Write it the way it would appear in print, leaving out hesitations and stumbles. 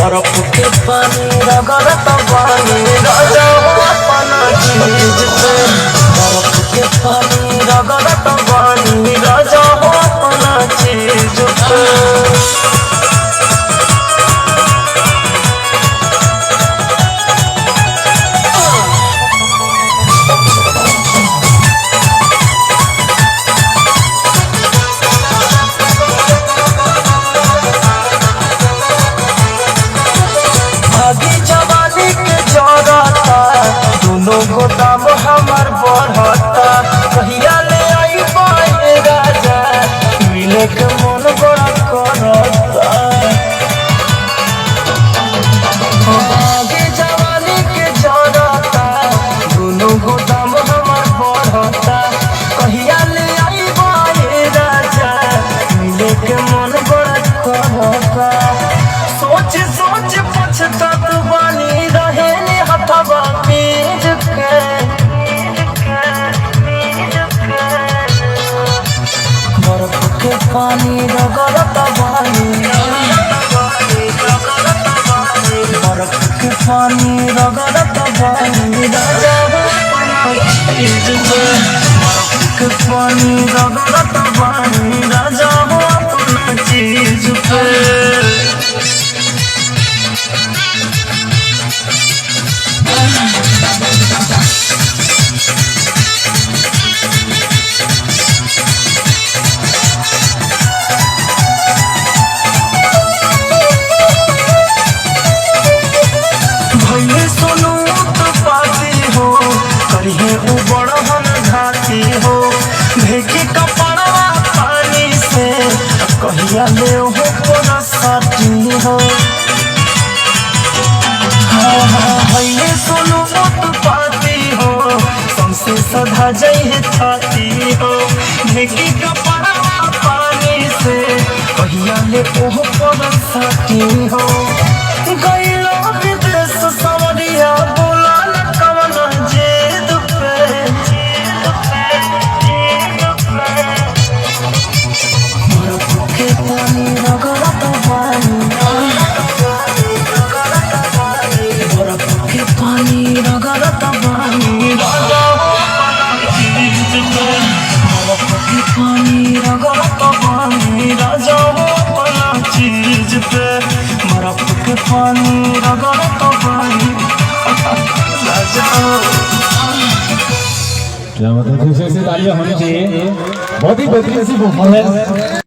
बर्फ के पानी रगड़त बानी राजा हो अपना चीज पे। बर्फ के पानी रगड़त बानी राजा हो अपना चीज पे। भागी जवानी के जरता, दोनों गोदाम हमर बढ़ता। कहिया ले आई पाए राजा, मिले के मन बड़ा करता। भागी जवानी के जरता, दोनों गोदाम हमर बढ़ता। कहिया ले आई पाए राजा, मिले के मन बड़ा करता। सोच सोच पछतात बानी रहे ने हथवा बीज के। बर्फ के पानी रगड़त बानी, बर्फ के पानी रगड़त बानी राजा हो अपना चीज पे। बर्फ के पानी रगड़त बानी राजा हो अपना चीज पे। भैले सोनू तो पाती हो, करिहे उ बड़हन घाती हो। भेगी कपड़वा पानी से, कहिया ले हो परसाती हो। हाँ हाँ भैले सोनू तो पाती हो, हमसे सधा जइहे थाती हो। भेगी कपड़वा पानी से, कहिया ले ओहो परसाती हो। गइलो विदेश सवरिया बोला न कवन जेद पे। बर्फ के पानी रगड़त बानी, बर्फ के पानी रगड़त बानी राजा हो अपना चीज पे। बर्फ के पानी रगड़त बानी राजा हो अपना चीज पे। बर्फ के पानी रगड़त बानी राजा हो। क्या मतलब, फिर से तालियां होनी चाहिए। बहुत ही बेहतरीन सी परफॉर्मेंस।